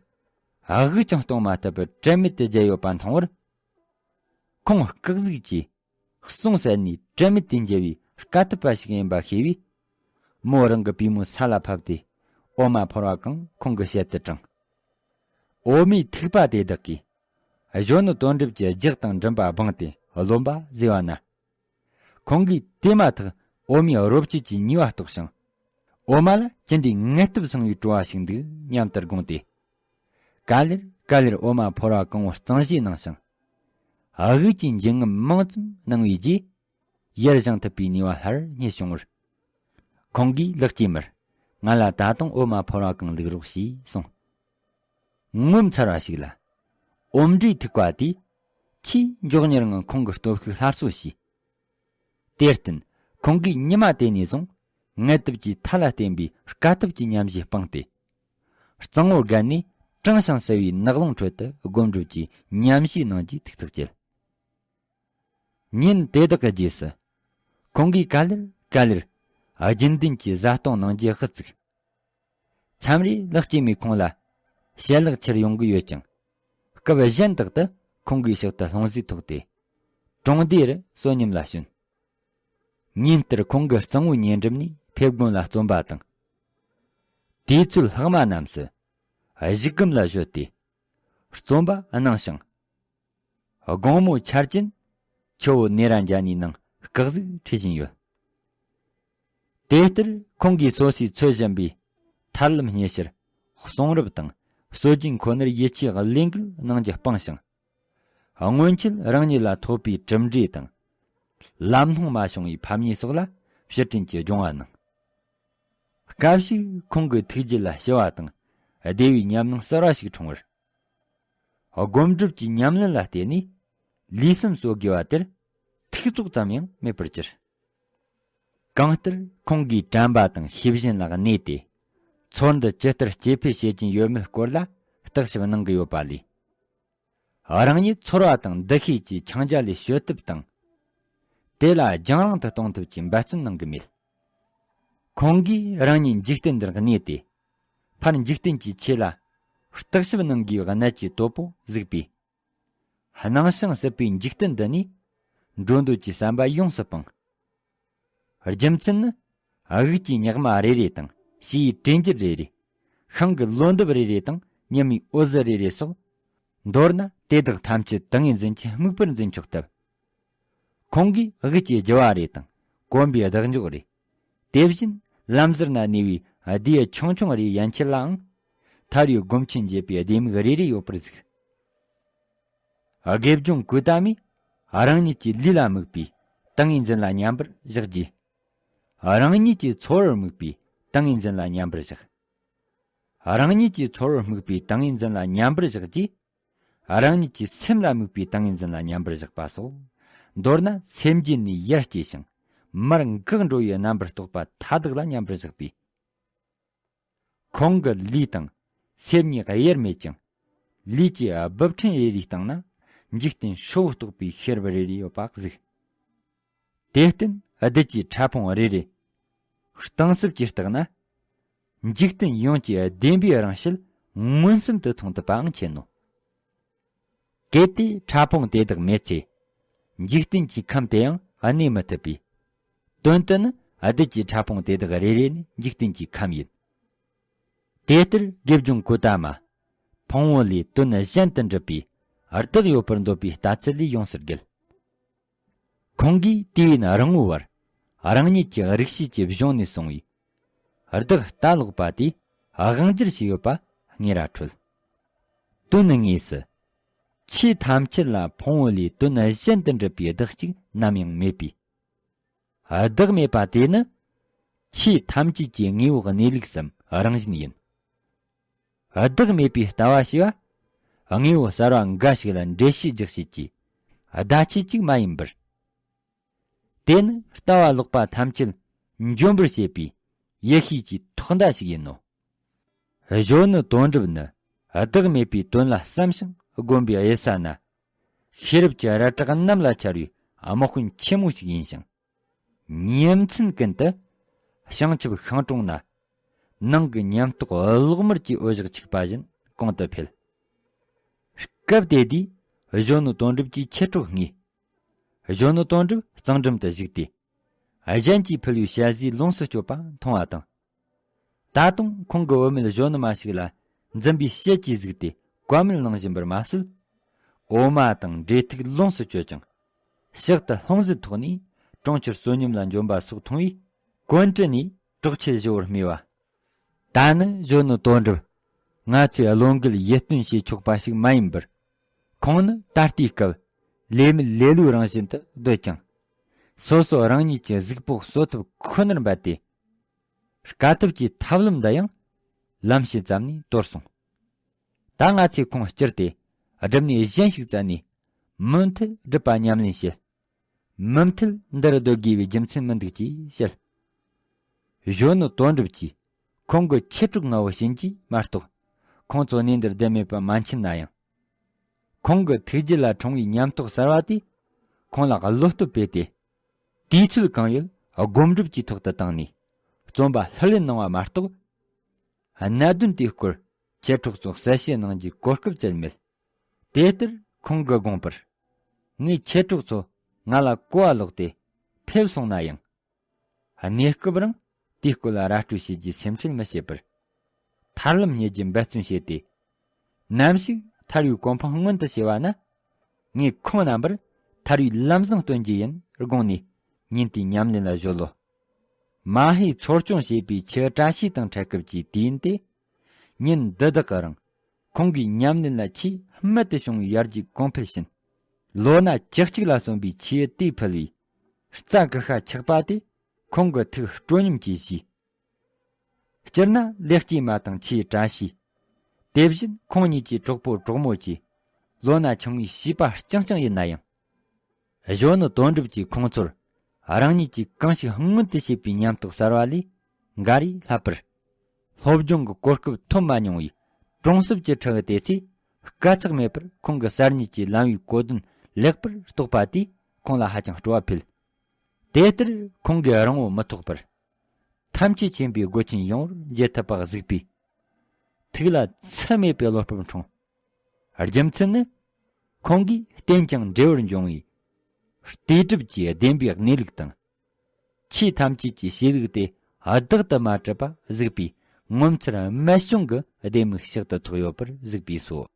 དབུགས་ཀྱང་གཏོང་མ་ཐུབ་པར་དྲན་མེད་དུ་བརྒྱལ་ཡོད་པ་མཐོང་བར། ཁོང་སྐུ་གཟུགས་ཀྱིས་གསུང་གསལ་ནས་དྲན་མེད་དུ་འགྱུར་བའི་དཀའ་ཐུབ་པ་ཞིག་ཡིན་པ་ཤེས་པས། མོ་རང་གི་པུས་མོ་ས་ལ་ཕབ་སྟེ། འོ་མ་ཕོར་བ་གང་ཁོང་གི་ཞལ་དུ་དྲངས། འོ་མའི་ཐིགས་པ་དེ་དག་གིས། གཞོན་ནུ་དོན་གྲུབ་ཀྱི་རྒྱགས་དང་མགྲིན་པ་སྦངས་ཏེ་རློན་པ་བཟོས་པ་ན། ཁོང་གིས་དེ་མ་ཐག་འོ་མའི་རོ་བཅུད་ཀྱི་ནུས་པ་རྟོགས་ཤིང་། འོ་མ་ལ་ཅི་འདྲའི་ངལ་དུབ་སངས་པའི་བྲོ་བ་ཞིག་འདུག་སྙམ་དུ་དགོངས་ཏེ། ག་ལེར་ག་ལེར་འོ་མ་ཕོར་བ་གང་བོ་གཙང་བཞེས་གནང་ཞིང་། དབུགས་ཀྱི་འབྱིན་རྔུབ་མང་ཙམ་གནང་བའི་རྗེས། ཡར་བཞེངས་ཐུབ་པའི་ནུས་པ་སླར་རྙེད་བྱུང་བར། ཁོང་གིས་ལེགས་སྐྱེས་མར། ང་ལ་ད་དུང་འོ་མ་ཕོར་བ་གང་བླུགས་རོགས་ཞེས་གསུངས། ངོ་མཚར་བ་ཞིག་ལ། འོམ་འདྲའི་ཐིགས་པ་དེས་ཆེས་མགྱོགས་མྱུར་ངང་ཁོང་གི་སྟོབས་ཤུགས་སླར་གསོ་བྱས། དེར་བརྟེན་ཁོང་གིས་ཉི་མ་དེ་ནས་བཟུང་ངལ་དུབ་ཀྱི་མཐའ་ལ་བརྟེན་པའི་དཀའ་ཐུབ་ཀྱི་ཉམས་བཞེས་སྤངས་ཏེ། གཙང་བོ་བརྒལ་ནས་གྲང་ཞིང་བསིལ་བའི་ནགས་ཀློང་ཁྲོད་དུ་སྒོམ་སྒྲུབ་ཀྱི་ཉམས་བཞེས་གནང་རྒྱུའི་ཐུགས་བརྩེ་བསྐྱེད། ཉིན་དེ་དག་གི་རྗེས་སུ། ཁོང་གིས་ག་ལེར་ག་ལེར་རྒྱུན་ལྡན་གྱི་བཟའ་བཏུང་གནང་རྒྱུ་དབུ་བཙུགས། མཚམས་རེ་ལེགས་སྐྱེས་མས་ཁོང་ལ་ཞལ་ལག་ཁྱེར་ཡོང་གི་ཡོད་ཀྱང་། སྐབས་གཞན་དག་ཏུ་ཁོང་གིས་ཕྱག་ཏུ་ལྷུང་བཟེད་ཐོགས་ཏེ། གྲོང་སྡེ་རུ་བསོད་སྙོམས་ལ་བྱོན། ཉིན་ལྟར་ཁོང་གི་གཙང་བོའི་ཉེ་འགྲམ་ནས་ཕེབས་དགོན་ལ་རྩོམ་པ་དང་། དུས་ཚོད་ལྷག་མ་རྣམས་སུ་གཞུག་གུམ་ལ་བཞོལ་ཏེ་རྩོམ་པ་གནང་ཞིང་། དགོང་མོ་འཆར་ཅན་ཆུ་བོ་ནེ་ར་ཛ་ནའི་ནང་སྐག་གཟུགས་ཁྲིད་བཞིན་ཡོད། དེ་ལྟར་ཁོང་གིས་སོ་སོའི་འཚོལ་བཞིན་པའི་ཐར་ལམ་སྙེད་ཕྱིར་གསུང་རབ་དང་སྲོལ་རྒྱུན་ཁོ་ནར་ཡིད་ཆེས་བློས་འགེལ་གནང་རྒྱུ་སྤངས་ཤིང་། སྔོན་ཆད་རང་ཉིད་ལ་ཐོབ་པའི་གྲུབ་འབྲས་དང་། ལམ་སྣང་མ་བྱུང་བའི་ཕམ་ཉེས་སོགས་ལ་ཕྱིར་དྲན་གྱི་སྦྱོང་བ་གནང་། སྐབས་ཤིག་ཁོང་གི་ཐུགས་རྒྱུད་ལ་ཞི་བ་དང་བདེ་བའི་ཉམས་སྣང་གསར་བ་ཞིག་འཁྲུངས་པར། སྒོམ་སྒྲུབ་ཀྱི་ཉམས་ལེན་ལ་བརྟེན་ནས་ལུས་སེམས་གསོ་དགོས་པ་དེར་ཐུགས་དོགས་ཙམ་ཡང་མེད་པར་གྱུར། གང་ལྟར་ཁོང་གིས་དྲན་པ་དང་ཤེས་བཞིན་ལ་གནས་ཏེ། ཚོར་འདུ་ཇི་ལྟར་སྐྱེ་འཕེལ་བྱེད་ཀྱིན་ཡོད་མེད་སྐོར་ལ་བརྟག་ཞིབ་གནང་གི་ཡོད་པ་ལས། རང་ཉིད་ཚོར་བ་དང་འདུ་ཤེས་ཀྱི་འཆིང་རྒྱ་ལས་བྱོལ་ཐབས་དང་། དེ་ལ་རྒྱང་རིང་དུ་གཏོང་ཐབས་ཀྱི་འབད་བརྩོན་གནང་གི་མེད། ཁོང་གིས་རང་ཉིད་འཇིག་རྟེན་འདིར་གནས་ཏེ། ཕར་འཇིག་རྟེན་གྱི་ཆོས་ལ་བརྟག་ཞིབ་གནང་དགོས་པའི་གནད་ཀྱི་དོད་པོ་གཟིགས་པས། སྣང་ཞིང་སྲིད་པའི་འཇིག་རྟེན་འདི་ནས་འགྲོ་འདོད་ཀྱི་བསམ་པ་ཡོངས་སུ་སྤངས། རྒྱུ་མཚན་ནི། དབུགས་ཀྱི་ཉག་མ་རེ་རེ་དང་ཕྱིའི་དྲན་འགྱུར་རེ་རེ། ཤིང་གི་ལོ་འདབ་རེ་རེ་དང་ཉི་མའི་འོད་ཟེར་རེ་རེ་སོགས། མདོར་ན་དེ་དག་ཐམས་ཅད་ཏིང་ངེ་འཛིན་གྱི་དམིགས་པར་འཛིན་ཆོག་སྟབས། ཁོང་གིས་དབུགས་ཀྱི་རྒྱུ་བ་རེ་དང་གོམ་པའི་ལྡག་འཇོག་རེ། དེ་བཞིན་ལམ་ཟུར་ན་གནས་པའི་སྡེ་ཆུང་ཆུང་རེའི་ཡན་ཆད་ལའང་། ཐར་བའི་སྒོམ་ཆེན་འབྱེད་པའི་ལྡེ་མིག་རེ་རེ་ཡོད་པར་གཟིགས། དགེ་སྦྱོང་ཀུན་ཏ་མས་རང་ཉིད་ཀྱི་ལུས་ལ་དམིགས་པའི་ཏིང་ངེ་འཛིན་ལ་མཉམ་པར་བཞག་རྗེས། རང་ཉིད་ཀྱི་ཚོར་བར་དམིགས་པའི་ཏིང་ངེ་འཛིན་ལ་མཉམ་པར་བཞག། རང་ཉིད་ཀྱི་ཚོར་བར་དམིགས་པའི་ཏིང་ངེ་འཛིན་ལ་མཉམ་པར་བཞག་རྗེས། རང་ཉིད་ཀྱི་སེམས་ལ་དམིགས་པའི་ཏིང་ངེ་འཛིན་ལ་མཉམ་པར་བཞག་པ་སོགས། མདོར་ན་སེམས་རྒྱུད་ནས་ཡར་སྐྱེས་ཤིང་མར་འགག་འགྲོ་བའི་རྣམ་པར་རྟོག་པ་མཐའ་དག་ལ་མཉམ་པར་བཞག་པས། ཁོང་གི་ལུས་དང་སེམས་གཉིས་དབྱེར་མེད་ཅིང་། ལུས་ཀྱི་སྦུབས་ཕྲན་རེ་རེའི་སྟེང་ན་ འཇིག་རྟེན་ཧྲིལ་བོ་གཏོགས་པའི་ཤེས་རབ་རེ་རེ་ཡོད་པ་གཟིགས། དེར་བརྟེན་རྡུལ་གྱི་ཕྲ་ཕུང་རེ་རེ་གཏིང་ཟབ་ཀྱིས་བརྟགས་ན། འཇིག་རྟེན་ཡོངས་ཀྱི་བདེན་པའི་རང་བཞིན་མངོན་སུམ་དུ་མཐོང་ཐུབ་པའང་མཁྱེན་ནོ། གལ་ཏེ་ཕྲ་ཕུང་དེ་དག་མེད་ཚེ། འཇིག་རྟེན་གྱི་ཁམས་དེ་ཡང་གནས་མི་ཐུབ་པས། དོན་དུ་ནི་རྡུལ་གྱི་ཕྲ་ཕུང་དེ་དག་རེ་རེ་ནི་འཇིག་རྟེན་གྱི་ཁམས་ཡིན། དེ་ལྟར་དགེ་སྦྱོང་གོ་ཏ་མ། ཕུང་པོ་ལས་དོན་གཞན་དུ་འགྲུབ་པའི་བདག་ཡོད་པར་འདོད་པའི་ལྟ་ཚུལ་ལས་ཡོངས་སུ་བརྒལ། ཁོང་གིས་དུས་ཡུན་རིང་བོའི་བར་རང་ཉིད་ཀྱི་རིག་བྱེད་ཀྱི་གཞུང་ནས་གསུངས་པའི་བདག་ལྟ་ལོག་པ་དེ་དབང་སྒྱུར་བྱས་ཡོད་པ་ངེས་ར་འཕྲོད། དོན་དངོས་སུ། ཆོས་ཐམས་ཅད་ལ་ཕུང་པོ་ལས་དོན་གཞན་དུ་འགྲུབ་པའི་བདག་ཅིག་ནམ་ཡང་མེད་པས། བདག་མེད་པ་དེ་ནི་ཆོས་ཐམས་ཅད་ཀྱི་དངོས་པོ་གནས་ལུགས་སམ་རང་བཞིན་ཡིན། བདག་མེད་པའི་ལྟ་བ་ཞེས་པ། དངོས་པོ་གསར་བ་འགའ་ཞིག་ལ་འགྲེལ་བཤད་རྒྱག་བྱེད་ཀྱི་བརྡ་ཆད་ཅིག་མ་ཡིན་པར། དེ་ནི་ལྟ་བ་ལོག་པ་ཐམས་ཅད་འཇོམས་པར་བྱེད་པའི་ཡེ་ཤེས་ཀྱི་ཐོག་མཐའ་ཞིག་ཡིན་ནོ། གཞོན་ནུ་དོན་གྲུབ་ནི་བདག་མེད་པའི་དོན་ལ་བསམ་ཞིང་སྒོམ་པའི་གཡུལ་ས་ན། ཤེས་རབ་ཀྱི་རལ་གྲགས་གནམ་ལ་འཕྱར་བའི་དམག་དཔོན་ཆེན་མོ་ཞིག་ཡིན་ཞིང་། ཉིན་མཚན་ཀུན་ཏུ་བྱང་ཆུབ་ཤིང་དྲུང་ན་ནང་གི་ཉམས་རྟོགས་གློག་དམར་གྱི་འོད་ཞགས་འཁྱུག་པ་བཞིན་གོང་དུ་འཕེལ། སྐབས་དེ་དུས་གཞོན་ནུ་དོན་གྲུབ་ཀྱིས་ཆོས་གྲོགས་ལྔས། གཞོན་ནུ་དོན་གྲུབ་གཙང་འགྲམ་དུ་བཞུགས་ཏེ། གཞན་གྱིས་ཕུལ་བའི་ཞལ་ཟས་ལོངས་སུ་སྤྱོད་པ་མཐོང་བ་དང་། ད་དུང་ཁོང་གི་བུད་མེད་གཞོན་ནུ་མ་ཞིག་ལ་འཛུམ་པའི་ཞལ་གྱིས་གཟིགས་ཏེ་བཀའ་མོལ་གནང་བཞིན་པར་མ་ཟད། འོ་མ་དང་འབྲས་ཐུག་ལོངས་སུ་སྤྱོད་ཅིང་། ཕྱག་ཏུ་ལྷུང་བཟེད་ཐོགས་ནས་གྲོང་ཁྱེར་བསོད་སྙོམས་ལ་འབྱོན་པ་སོགས་མཐོང་བས་གོང་དྲི་ནས་གྲོགས་ཁྱེར་ཞུ་བར་སྨྲས་པ། ད་ནི་གཞོན་ནུ་དོན་གྲུབ། ང་ཚོས་བློ་འགེལ་ཡིད་རྟོན་བྱེད་ཆོག་པ་ཞིག་མ་ཡིན་པར། ཁོང་ནི་ད་ལྟའི་སྐབས་ལས་མེད་ལེ་ལོའི་རང་བཞིན་དུ་སྡོད་ཅིང་། སོ་སོ་རང་ཉིད་ཀྱི་གཟུགས་པོ་གསོ་ཐབས་ཁོ་ནར་འབད་དེ། དཀའ་ཐུབ་ཀྱི་ཐབས་ལམ་འདི་ཡང་ལམ་ཕྱེད་ཙམ་ནས་དོར་སོང་། ད་ང་ཚོས་ཁོང་བསྐྱུར་ཏེ་སྒྲུབ་གནས་གཞན་ཞིག་བཙལ་ནས་མུ་མཐུད་སྒྲུབ་པ་ཉམས་ལེན་བྱེད། མུ་མཐུད་འདིར་སྡོད་དགོས་པའི་རྒྱུ་མཚན་མི་འདུག་ཅེས་བཤད། གཞོན་ནུ་དོན་གྲུབ་ཀྱིས་ཁོང་གི་ཆོས་གྲོགས་ལྔ་བོ་བྱིན་གྱིས་མ་གཏོགས། ཁོང་ཚོ་གནས་འདིར་བསྡད་མེད་པ་མ་མཁྱེན་ན་ཡང་། ཁོང་གི་ཐུགས་རྒྱུད་ལ་འཁྲུངས་པའི་ཉམས་རྟོགས་གསར་བ་དེས་ཁོང་ལ་བློ་སྟོབས་སྤེལ་ཏེ། དུས་ཚོད་གང་ཡོད་སྒོམ་སྒྲུབ་ཀྱི་ཐོག་ཏུ་བཏང་ནས་བརྩོན་པ་ལྷུར་ལེན་གནང་བ་མ་གཏོགས། གནད་དོན་དེའི་སྐོར་ཆོས་གྲོགས་ཚོ་གསལ་བཤད་གནང་རྒྱུའི་གོ་སྐབས་བཙལ་མེད། དེ་ལྟར་ཁོང་གིས་དགོངས་པར། ངས་ཆོས་གྲོགས་ཚོ་ང་ལ་གོ་བ་ལོག་སྟེ་ཕེབས་སོང་ན་ཡང་། གནས་སྐབས་རིང་དེའི་སྐོར་ལ་ར་སྤྲོད་བྱེད་རྒྱུའི་སེམས་ཁྲལ་མི་བྱེད་པར། ཐར་ལམ་རྙེད་རྒྱུ་འབད་བརྩོན་བྱས་ཏེ། ནམ་ཞིག་ཐར་བའི་གོ་འཕང་མངོན་དུ་བྱེད་པ་ན། ངས་ཁོང་རྣམ་པར་ཐར་བའི་ལམ་བཟང་སྟོན་རྒྱུ་ཡིན་དགོངས་ནས་ཉིན་དེའི་ཉམས་ལེན་ལ་གཞོལ་ལོ། མ་ཧེའི་ཚོར་སྐྱོང་བྱེད་པའི་ཆུ་བཀྲ་ཤིས་དང་འཕྲད་སྐབས་ཀྱི་དུས་ཡུན་དེ། ཉིན་འདི་དག་གི་རིང་ཁོང་གིས་ཉམས་ལེན་ལ་ཆེས་རྨད་དུ་བྱུང་བའི་ཡར་རྒྱས་གོང་འཕེལ་ཕྱིན། ལོ་ན་བཅུ་གཅིག་ལ་སོན་པའི་ཆེས་དེས་ཕུལ་བའི་རྩྭ་ཀུ་ཤ་ཆག་པ་དེ་ཁོང་གི་ཐུགས་སྤྲོ་ཉམས་ཀྱིས་ཞུས། སྤྱིར་ན་ལེགས་སྐྱེས་མ་དང་ཆེས་བཀྲ་ཤིས། དེ་བཞིན་ཁོང་ཉིད་ཀྱི་གྲོགས་པོ་གྲོགས་མོ་བཅས་ལོ་ན་ཆུང་བའི་བྱིས་པ་རྐྱང་རྐྱང་ཡིན་ན་ཡང་། གཞོན་ནུ་དོན་གྲུབ་ཀྱིས་ཁོང་ཚོར་རང་ཉིད་ཀྱིས་གང་ཞིག་སྔོན་དུ་བྱས་པའི་ཉམས་རྟོགས་གསར་བ་ལས་འགའ་རེ་བསླབ་པར། སློབ་སྦྱོང་གི་གོ་སྐབས་ཐོབ་མ་མྱོང་བའི་གྲོང་གསེབ་ཀྱི་ཕྲུ་གུ་དེ་ཚོས་དཀའ་ཚེགས་མེད་པར་ཁོང་གི་གསར་རྙེད་ཀྱི་ལམ་བུའི་གོ་དོན་ལེགས་པར་རྟོགས་པ་དེས་ཁོང་ལ་ཧ་ཅང་སྤྲོ་བ་འཕེལ། དེ་ལྟར་ཁོང་གིས་རིང་པོ་མི་ཐོགས་པར། ཐམས་ཅད་མཁྱེན་པའི་སྒོ་ཆེན་ཡོངས་རྫོགས་ཐུབ་པ་གཟིགས་པས། ཐུགས་ལ་ཚད་མེད་པའི་བློ་སྤོབས་འཁྲུངས། རྒྱུ་མཚན་ནི། ཁོང་གིས་བརྟེན་ཀྱང་འབྲས་བུར་འབྱུང་བའི་ལྟོས་གྲུབ་ཀྱི་བདེན་པའི་གནས་ལུགས་དང་། ཆོས་ཐམས་ཅད་ཀྱི་བྱེད་ལུགས་དེ་བདག་ཏུ་མ་གྲུབ་པ་གཟིགས་པའི་ངོ་མཚར་རྨད་བྱུང་གི་བདེན་མིག་ཕྱག་ཏུ་ཐོགས་ཡོད་པར་གཟིགས་པས་སོ།